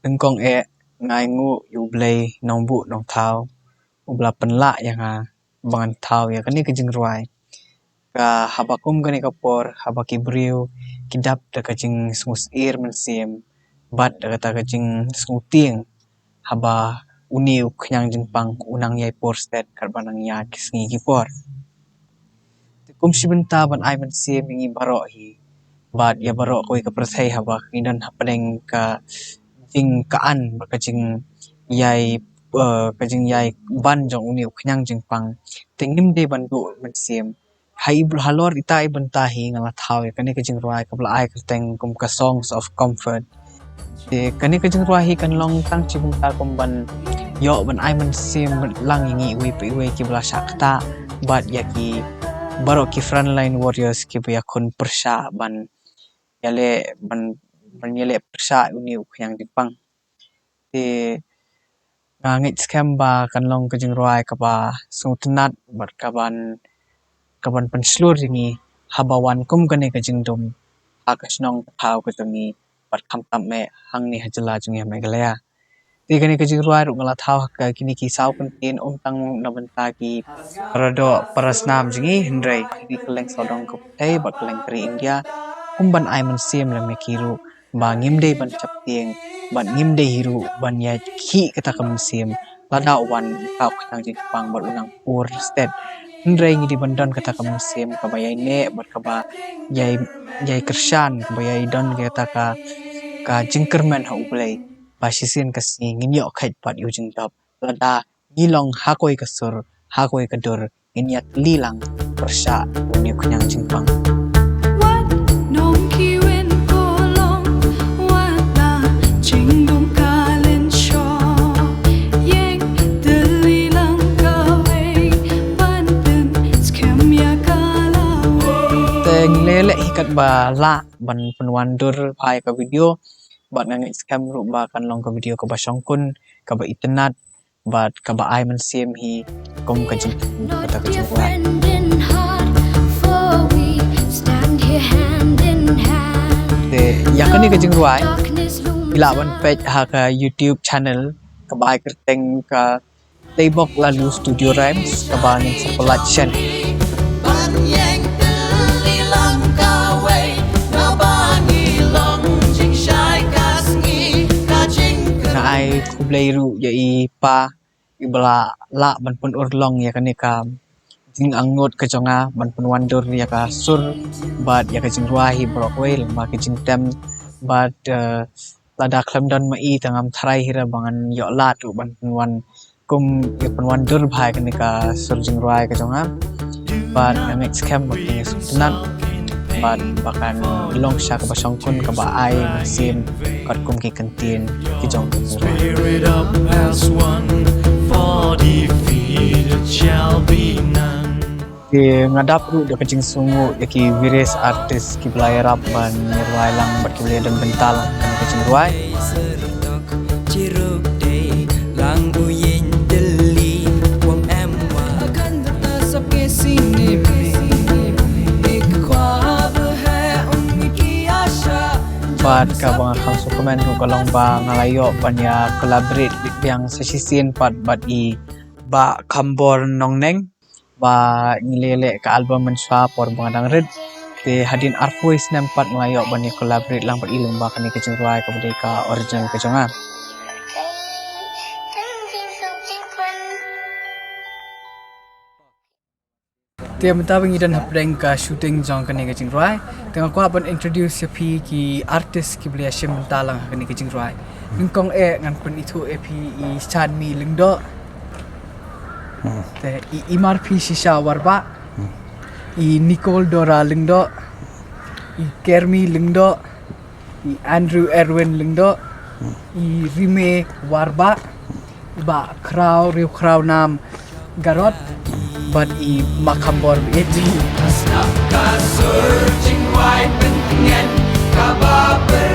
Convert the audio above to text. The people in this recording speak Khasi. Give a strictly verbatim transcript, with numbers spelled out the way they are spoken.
Nyngkong eh nga ainguh ïa U Blei nongbuh nongthaw, uba la pynlah ïa nga ba ngan thaw ïa kane ka jingrwai. Ka haba kum kane ka por, haba ki briew ki dap da ka jingsngewsyier mynsiem bad da kata ka jingsngewtieng, haba une u khñiang jingpang u nang ïai por stet katba nang ïa ki sngi ki por. Te kum shi bynta ban ai mynsiem ïa ngi baroh hi bad ïa baroh kawei ka pyrthei, haba ngi don hapdeng ka jingkhan bad ka jingïai, eh, ka jingïai ban jong une u khñiang jingpang, te ngim dei ban duh mynsiem. Ha i br-, halor ita i bynta hi nga la thaw ïa kane ka jingrwai kaba la ai kyrteng kum ka Songs of Comfort. Te kane ka jingrwai hi kan long tang shi bynta kum ban ïoh ban ai mynsiem lang ïa ngi iwei pa iwei kiba la shah ktah bad ïa ki baroh ki frontline warriors kiba ïakhun pyrshah ban ïaleh, ban, ban ïaleh pyrshah une u khñiang jingpang. Te nga ngeit skhem ba kan long ka jingrwai kaba sngewtynnat bad kaban, kaban pynshlur ïa ngi haba wan kum kane ka jingdum ha ka shnong ka thaw ka jong ngi bad khamtam eh hangne ha jylla jong ngi ha Meghalaya. Te kane ka jingrwai ruh nga la thaw ha ka kine ki saw kyntien, ym tang na bynta ki paradoh parasnam jong ngi, hynrei ha ki kylleng sawdong ka pyrthei bad kylleng ka ri India, kum ban ai mynsiem lem ïa ki ruh ba ngim dei ban sheptieng bad ngim dei hi ruh ban ïakhih kata ka mynsiem lada u wan uta u khñiang jingpang bad u nang por stet. Hynrei ngi dei ban don kata ka mynsiem kaba ïaineh bad kaba ïai, ïai kyrshan, kaba ïai don kata ka, ka jingkyrmen ha U Blei ba shisien ka sngi ngin ïoh kheit pat ïa u jingdop lada ngi long ha kawei ka sur, ha kawei ka dur, ngin ïatylli lang pyrshah une u khñiang jingpang. Wat nong kiwin ko long, wat la jingdum ka lynshop, ïeng tylli lang kawei, ban pynskhem ïa ka lawei. Te ngi leh leh hi katba lah ban pynwandur bha ïa ka video, bad nga ngeit skhem ruh ba kan long ka video kaba shongkun, kaba itynnat, bad kaba ai mynsiem hi kum ka jingkyntu kata ka jingrwai. Te ïa kane ka jingrwai phi lah ban peit ha ka YouTube channel kaba ai kyrteng ka Teibok Lalu Studio Rhymes, kaba ngin sa pynlait shen. Nga ai khublei ruh ïa i pa iba la lah ban pynurlong ïa kane ka jingangnud ka jong nga ban pynwandur ïa ka sur bad ïa ka jingrwai hi baroh kawei, lyngba ka jingtem bad, eh, lada khlem don ma i te ngam tharai hi ruh ba ngan ïoh lad ruh ban pynwan kum ïa pynwandur bha ïa kane ka sur jingrwai ka jong nga. Bad nga ngeit skhem ba kin ïa sngewtynnat bad ba kan long sha kaba shongkun, kaba ai mynsiem katkum ki kyntien ki jong ka jingrwai. Spirit up as one, for defeat shall be none. Te nga dap ruh da ka jingsngewnguh ïa ki various artist kiba la ïarap ban ïarwai lang bad kiba la ïadon bynta lang ha kane ka jingrwai. Bad kaba nga kham sngewkmen ruh ka long ba nga la ïoh ban ïa collaborate biang sa shisien pat bad i Bah Khambor Nongneng, ba ngi la leh ka album mynshuwa por ba nga dang rit. Te hadien arphew snem pat nga la ïoh ban ïa collaborate lang bad i lyngba kane ka jingrwai kaba dei ka original ka jong nga. Te mynta ba ngi don hapdeng ka shooting jong kane ka jingrwai, te nga kwah ban introduce ïa phi ki artist kiba la ïashim bynta lang ha kane ka jingrwai. Nyngkong eh ngan pynithuh ïa phi i Shanmi Lyngdoh. Hmm. Te i Imarphi Shisha Warbah. Hmm. I Nicole Dora Lyngdoh. I Kermi Lyngdoh. I Andrew Erwin Lyngdoh. Hmm. I Rime Warbah. Bah Khraw Riewkhraw Nam Garot. Bad i Makhambor Bieti. Ka sur jingrwai pyntngen kaba ber